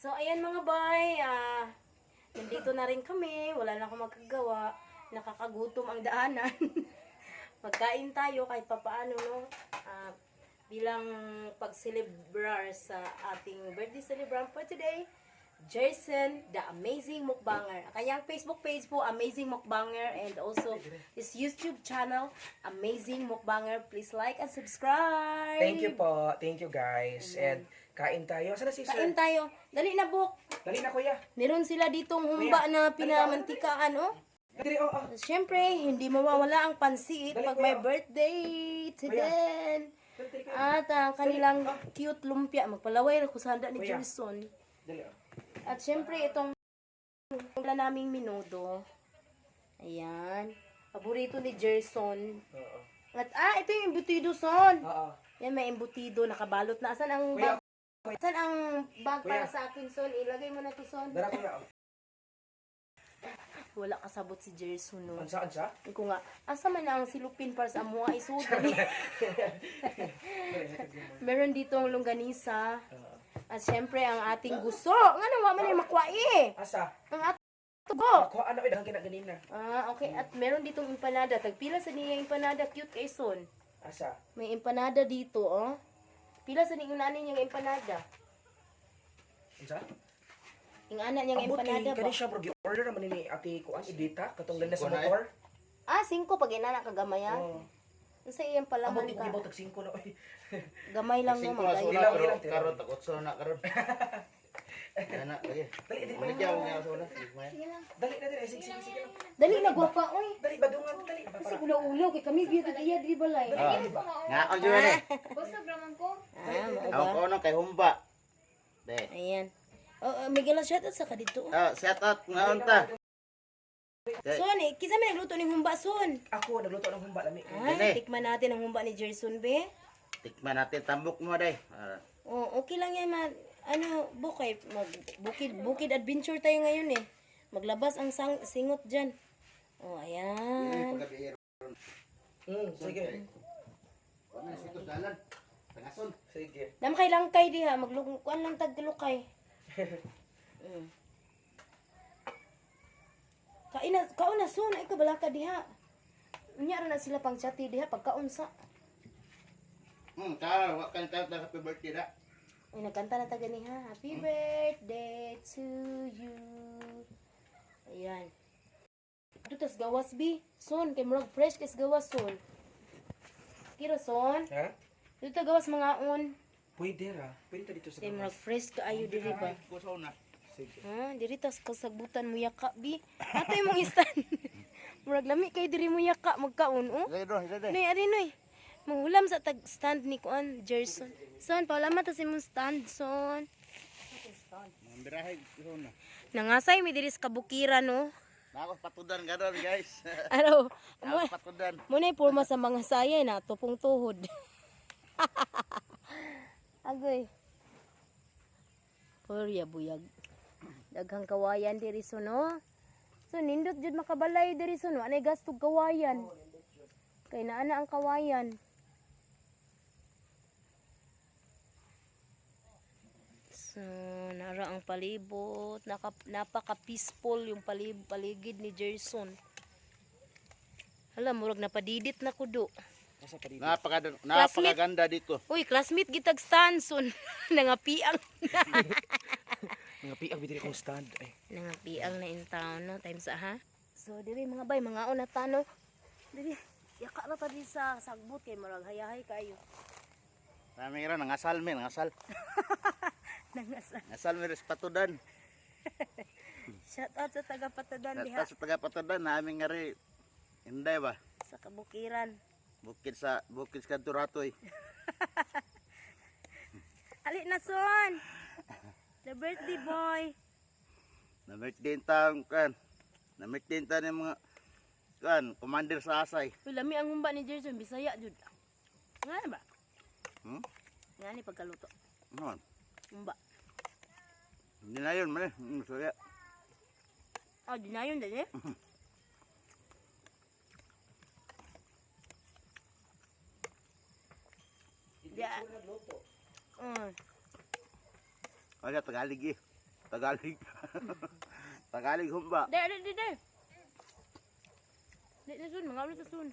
So, ayan mga bay, nandito na rin kami. Wala na akong magagawa. Nakakagutom ang daanan. Magkain tayo kahit papaano, no? Bilang pagselebrar sa ating birthday celebrant for today, Jason, the Amazing Mukbanger. Ang kanyang Facebook page po, Amazing Mukbanger, and also his YouTube channel, Amazing Mukbanger. Please like and subscribe. Thank you po. Thank you, guys. And kain tayo. Saan na si sir? Kain tayo. Dali na, Buk. Dali na, kuya. Meron sila ditong humba na pinamantikaan, oh. Dali, oh. Siyempre, hindi mawawala ang pansit Dali, pag may kuya. Birthday today. Dali, dali, kuya. At ang kanilang cute lumpia. Magpalaway na kusanda ni Kuya. Jerson. Dali, oh. At siyempre, itong wala naming minudo. Ayan. Paborito ni Jerson. Oo. At ito yung embutido, son. Oo. Yan, may embutido. Nakabalot na. Asan ang Kuya, bag? Asan ang bag para Kuya. sa akin, son? Ilagay mo na to, son. Dara, kuya, oh. Wala kasabot si Jerson, no. Ansa, ansa? Ko nga, asa man na ang silupin para sa amuha isod. Dali, hatag mo. Meron ditong longganisa. Oo. At syempre ang ating guso. Nga nang man yung makuha eh. Asa? Ang ating tugo. Ako, ano, eh, dahil kinaganina. Okay. At meron ditong empanada. Tagpila sa niya empanada. Cute kay son. Asa? May empanada dito, oh. Pila sa niyang nanin niyang empanada. Ansa? Yung anak niyang Ambot kay empanada ba? kani siya bro, gi-order naman ni Ate Kuan Edita katong dala sa Singko na eh. motor. 5 pag inana kagamay ah. Oo. Unsa iyang Ambot palaman di ko ka? gibaw tag 5 na oy. Gamay lang no Singko na magay. sula, Ilaw, pero ilaw, tira. karon takot na karon. Ana, lagi. Dali, dali. Maligyaw nga sula. Dali na dali, sige sige sige lang. Dali na gwapa oy. Dali badungan dali ba Kasi para. ulo-ulo kay kami biya iya diri balay. Ah. Nga ako jud ni. Busog raman ko. Mao Ako ba? ko no kay humba. De. Ayan. Oh, Miguel, shout out sa ka dito. Oh. Ah, shout out nga unta. Son, eh, kinsa may nagluto ning humba, son? Ako nagluto ng humba lami. Ay, Dili. tikman natin ang humba ni Jerson, be. Tikman natin tambok mo day. Ah, Oh, okay lang yan, ma. Ano, bukay, mag bukid, bukid adventure tayo ngayon eh. Maglabas ang singot dyan. Oh, ayan. Sige. Tangason. Sige. Dam kay langkay diha, maglukon lang tag lukay. Kain na, kaon na son, ay kabalaka diha. Unya ra na sila pang chati diha pagkaon sa. Ka wa kan ka happy birthday da. Ay, nagkanta na taga niya. Happy birthday to you. Ayan. Ito tas gawas, bi. Son, kay murag fresh kay sa gawas, son. Kira, son. Ha? Dito gawas mga on. Pwede ra. Pwede ta dito sa Kay gawas. murag fresh kaayo diri ba? Kusaw na. Sige. Ha, diri tas kasagbutan mo yaka, bi. Ato imong istan. Murag lami kay diri mo yaka magkaon, oh. Dai do, dai. Noy, ari noy. Mangulam sa tag stand ni kuan Jerson. Son, paulaman ta sa imong stand, son. Mambirahe kusaw na. Nangasay mi diri sa kabukiran, no. Nako patudan karon, guys. Araw, Nako patudan. mo na porma sa mga sayay na tupong tuhod. Agoy. Purya buyag. Daghang kawayan diri so no. So nindot jud makabalay diri so no. Anay gastog kawayan. Kay naa na ang kawayan. So, nara ang palibot. Napaka-peaceful yung paligid ni Jerson. Hala, murag napadidit na kudo. Nasa pa dito. Napaka napakaganda dito. Uy, classmate gitag Stanson. Nangapiang. Mga piag diri akong stand ay. Nangapiang na in town, no? Times ha? So, diri mga bay, mga una ta, no? Diri, yaka na ta di sa sagbot kay murag hayahay kayo. Nami ra nangasal mi, nangasal. Nangasa. Ngasal mi res patudan. Shout out sa taga Patadan diha Sa taga patudan namin nga ri. Inday ba? sa kabukiran. Bukid sa Kanturatoy. Ali na son. The birthday boy. Namit din ta kan. Namit din ta ni mga kan commander sa Asay. Uy, lami ang humba ni Jerson, Bisaya jud. Nga na ba? Hmm? Nga ni pagkaluto. No. Humba. Hindi na yun, man. Sorry. Ah, di na yun dali. Di. Nagluto. Mm. Wala Tagalog eh. Tagalog. Tagalog humba. Di, di, di, di. Di, di, sun. Mga ulit sa sun.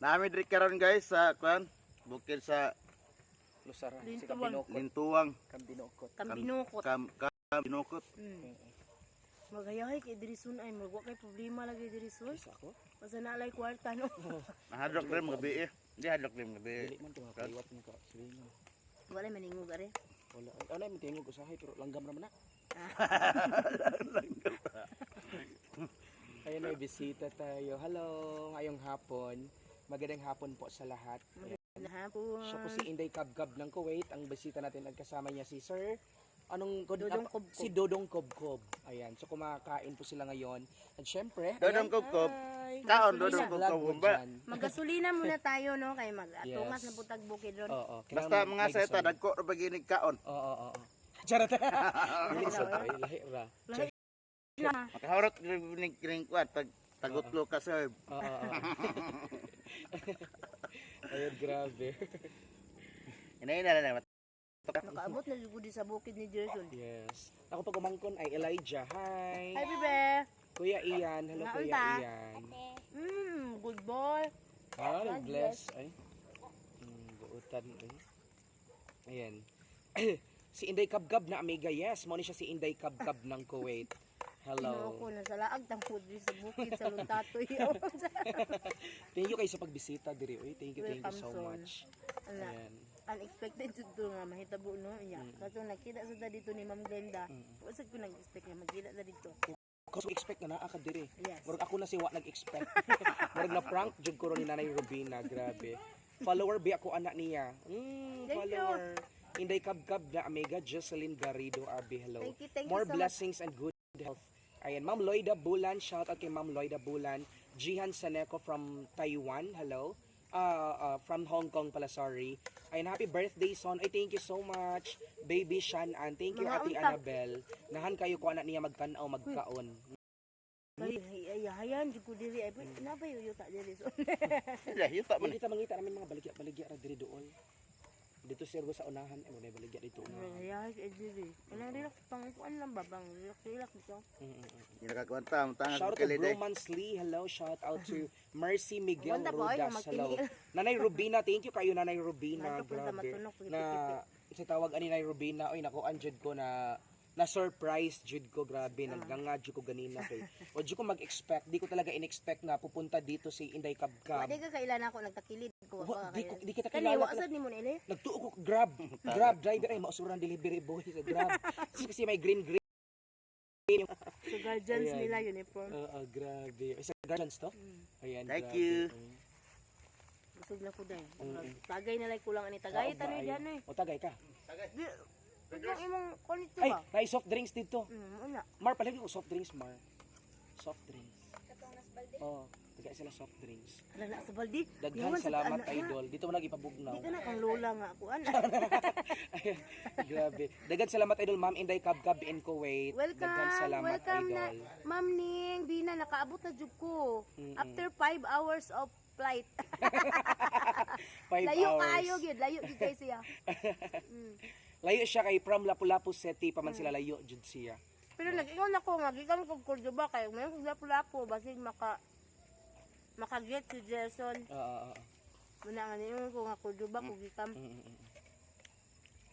Nami diri karon guys sa kwan bukid sa Lusara. Si Lintuan. Kabinokot. Lintuwang. Kambinokot. Kambinukot. Kam Binukot. Magayahay kay diri sun ay magwa kay problema lagi diri sun. Isa ako? Basta na alay kwarta no. Nahadlok rin mga gabi eh. Hindi hadlok rin mga gabi. Dili man to nga kaliwat mo ka. Sige nga. Wala maningog are. Wala. Ay, wala, may tingog usahay pero langgam raman na. Ayun, may bisita tayo. Hello, ngayong hapon. Magandang hapon po sa lahat. Ayan. Hapon. Siya po si Inday Kabkab ng Kuwait. Ang bisita natin at kasama niya si Sir anong Dodong Kobkob. Si Dodong Kobkob. Ayan. So kumakain po sila ngayon. At syempre, Dodong Kobkob. Hi. Kaon dodong Sa vlog Kobkob mo humba. dyan. Magasolina muna tayo no kay mag-atungas Yes. na putag bukid ron. Oo. Basta Kailangan mga may seta gasolina. dagko ra baginig kaon. Oo. Charot. Dili sa tayo. Lahi ra. Lahi na. Makahurot rin kining kwan tag tagutlo ka sir. Oo. Ayun, grabe. Inay na na. Nakaabot na jud sa bukid ni Jason. Yes. Ako pag umangkon ay Elijah. Hi. Hi bebe. Kuya Ian. Hello, Naunta. Kuya Ian. Good boy. Ah, God bless. Ay. Buutan. Ay. Ayan. Si Inday Kabkab na amiga. Yes, mo ni siya si Inday Kabkab ng Kuwait. Hello. Hello. Ko nasa laag tangkod di sa bukid sa Luntatoy. Thank you kayo sa pagbisita diri. Uy, thank you Welcome, so son. much. Ala, Ayan. unexpected jud to nga mahitabo no iya. Kato nakita sa ta dito ni Ma'am Glenda. Wa sad ko nag-expect nga magkita ta dito. Kasi expect na naa ka diri. Yes. Murag ako na si wa nag-expect. Murag na prank jud ko ron ni Nanay Rubina, grabe. Follower bi ako anak niya. Thank you. Follower. Inday Kabkab na amiga Jocelyn Garrido Abi, hello. Thank you More so much. blessings and good health. Ayan, Ma'am Loida Bulan, shout out kay Ma'am Loida Bulan. Jihan Saneco from Taiwan, hello. From Hong Kong pala, sorry. Ayan, happy birthday, son. Ay, thank you so much. Baby Shan Ann. Thank you, Mga Ate unta. Annabel. Nahan kayo ko anak niya magtanaw, magkaon. Ay, ay, hayan jud ko diri ay na ba yuta diri so. Hindi, yuta man. Hindi ta mangita namin mga baligya-baligya ra diri dool. Dito sir sa unahan, ay mo na baligya dito unahan. Ay, ay diri. Wala relax pang kuan lang ba bang relax relax dito. Hindi nakakwanta, ang tangas Shout out to kaliday. Bromance Lee, hello. Shout out to Mercy Miguel Wanda po, ay, Rodas, hello. magtiniil. Nanay Rubina, thank you kayo Nanay Rubina, Nato po sa grabe. matunok, Na sa tawag ani Nanay Rubina, oy nako anjud ko na na surprise jud ko, grabe, nagdanga jud ko ganina kay. O jud ko mag-expect, di ko talaga in-expect na pupunta dito si Inday Wa Kabkab. di ka kailan ako nagtakilid ko. Wa, di kita Kani kilala wa sad nimo nili. Nagtuo ko Grab, Grab driver ay mausuran delivery boy sa Grab. Kasi may green green. Sa guardians Ayan. nila uniform. Oo, grabe. Ay, sa Guardians to? Ayan, Thank grabe. you. Busog na ko dai. Tagay na lang kulang ani tagay Kaog ba tanoy ay? diyan eh. O, tagay ka. Di Itong imong konito Ay, ba? may soft drinks dito. Una. Mar, palagi ko soft drinks, Mar. Soft drinks. Oo, tagay sila soft drinks. Wala na sa baldi. Daghan Yawan sa salamat, anak na. idol. Dito mo nagipabugnaw. Di ka na kang lola nga ako ana. Ayan, grabe. Daghan salamat, idol. Ma'am Inday Kabkab in Kuwait. Welcome. Daghan salamat, welcome na idol. Ma'am Ning Bina nakaabot na jud ko. After 5 hours of flight. 5 Layo hours. kaayo gyud, layo gyud kay siya. Layo siya kay from Lapu-Lapu City pa man sila layo jud siya. Pero nag-ingon ako nga gikan kog Cordoba kay mayon kog Lapu-Lapu basig maka get si Jason. Oo. Muna nga niingon ko nga Cordoba ko gikan.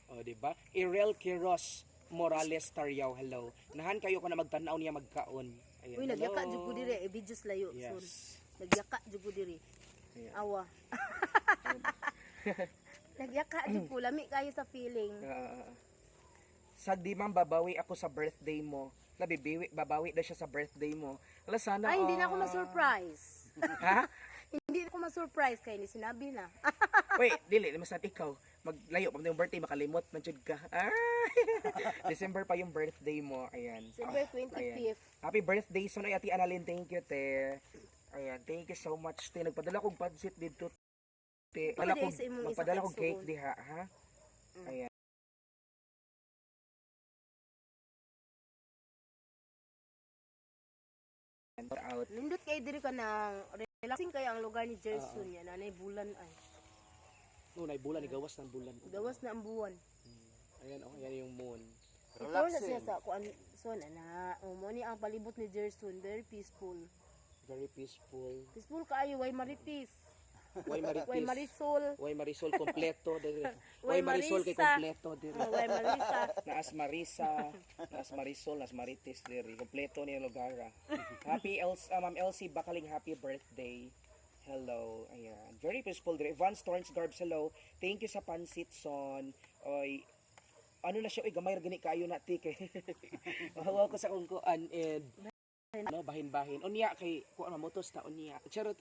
O, di ba? Irel Quiroz Morales Taryaw, hello. Nahan kayo ko na magtanaw niya magkaon. Ayan, Uy, nagyaka hello. jud ko diri, eh, videos layo Yes. soon. Nagyaka jud ko diri. Ayan. Awa. Nagyaka jud ko lami kayo sa feeling. Sagdi ma'am, babawi ako sa birthday mo. Nabibiwi, babawi daw siya sa birthday mo. Wala sana. Ay, hindi na ako ah. ma-surprise. Ha? Hindi na ako ma-surprise kay ni sinabi na. Wait, dili, mas ikaw. Maglayo pa yung birthday, makalimot man jud ka. Ah! December pa yung birthday mo. Ayan. December Ayan. 25th. Happy birthday, Sonoy Ate Annalyn. Thank you, te. Ayan, thank you so much, te. Nagpadala kong pansit dito, te. Pwede sa imong isa Magpadala kong ka cake igsuon. diha, ha? Ayan. Out. Nindot kay diri ka ng relaxing kay ang lugar ni Gerson yan anay bulan ay. No, nay bulan, igawas ng bulan. Gawas na ang buwan. Ayan, oh, ayan yung moon. Ito na siya Relaxing. sa kuan son ana. O mo ni ang palibot ni Jerson, very peaceful. Very peaceful. Peaceful kaayo, way maritis. Way maritis. Way marisol. Way Marisol kompleto dire. Way Way Marisol kay Marisa. kompleto dire. Oh, way Marisa. Naas Marisa, naas Marisol, naas Marites diri. Kompleto ni lugar, ah. Happy Els, Ma'am Elsie Bakaling, happy birthday. Hello. Ayan. Very peaceful dire. Van Storms Garbs, hello. Thank you sa pansit son. Oy, ano na siya, oy, gamay ra gani kaayo na ti kay. Hawa ko sa akong kuan and no, bahin-bahin. Unya kay kuan mamutos ta unya. Charot.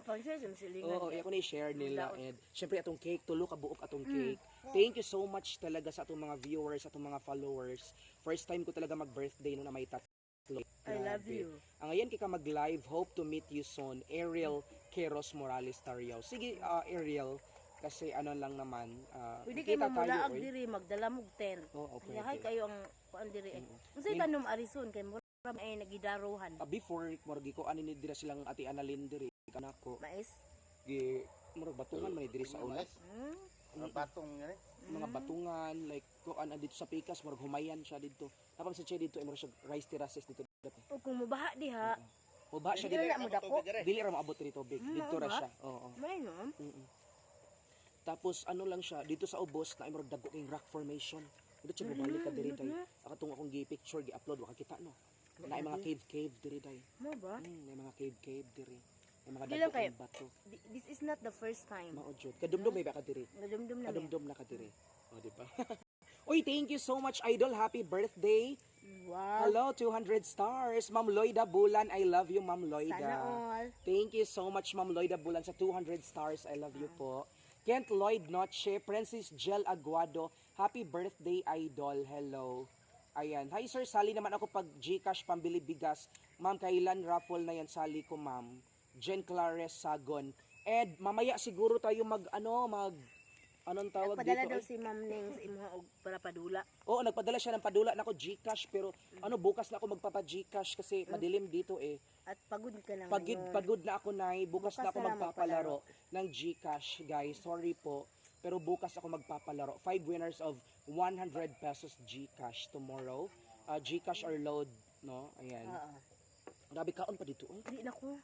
Pang siya silingan. Oo, ako na i-share nila. And syempre atong cake, tulo ka buok atong cake. Thank you so much talaga sa atong mga viewers, atong mga followers. First time ko talaga mag-birthday no na may tatlo. I love Grabe. you. Ang ayan kay ka mag-live, hope to meet you soon. Ariel Queros Morales Tariao. Sige, Ariel, kasi ano lang naman, Pwede kay kita tayo, mamulaag oy. diri magdala mog tent. Oo, pwede. Ayahay kayo ang kuan diri. Eh. Unsay tanom arison kay mura ay nagidaruhan. Before, murag ko ani ni dira silang ati Annalyn diri kanako. Mais. Gi murag batungan man ni diri sa una. Mais. Mga batong yan eh. Mga batungan like kuan dito sa Pikas, murag humayan siya dito. Tapos sa siya dito ay murag siya rice terraces dito. O kung mubaha diha, O ba siya dili dito? na mo dako. Dili ra moabot diri tubig. Dito ra ba? siya. Oo. May no. Tapos ano lang siya dito sa ubos na ay murag dagko kay rock formation. Dito siya bumalik ka diri day. Akatong akong gi-picture gi-upload wa ka kita no. Na mga cave cave diri day. Mo ba? May mga cave cave diri. May mga Di lang dagko kayo. kay bato. This is not the first time. Mao jud. Kadumdum may ba ka diri? Nadumdum na mi. Kadumdum na ka diri. O di ba? Uy, thank you so much, Idol. Happy birthday. Wow. Hello, 200 stars. Ma'am Loida Bulan, I love you, Ma'am Loida. Sana all. Thank you so much, Ma'am Loida Bulan, sa 200 stars. I love you po. Kent Lloyd Noche, Princess Jel Aguado, happy birthday, Idol. Hello. Ayan. Hi, sir. Sali naman ako pag Gcash pambili bigas. Ma'am, kailan raffle na yan? Sali ko, ma'am. Jen Clares Sagon. Ed, mamaya siguro tayo mag, ano, mag, anong tawag Nagpadala dito? daw Ay, si Ma'am Ning sa imuha og para padula. oo, nagpadala siya ng padula nako Gcash, pero ano, bukas na ako magpapa Gcash kasi madilim dito eh. At pagod ka na Pagod ngayon. Pagod na ako, nay. Bukas Bukas na ako na lang magpapalaro ng Gcash, guys. Sorry po. Pero bukas ako magpapalaro. Five winners of 100 pesos Gcash tomorrow. Gcash or load, no? Ayan. Oo. Grabe kaon pa dito, oh. Di na ko.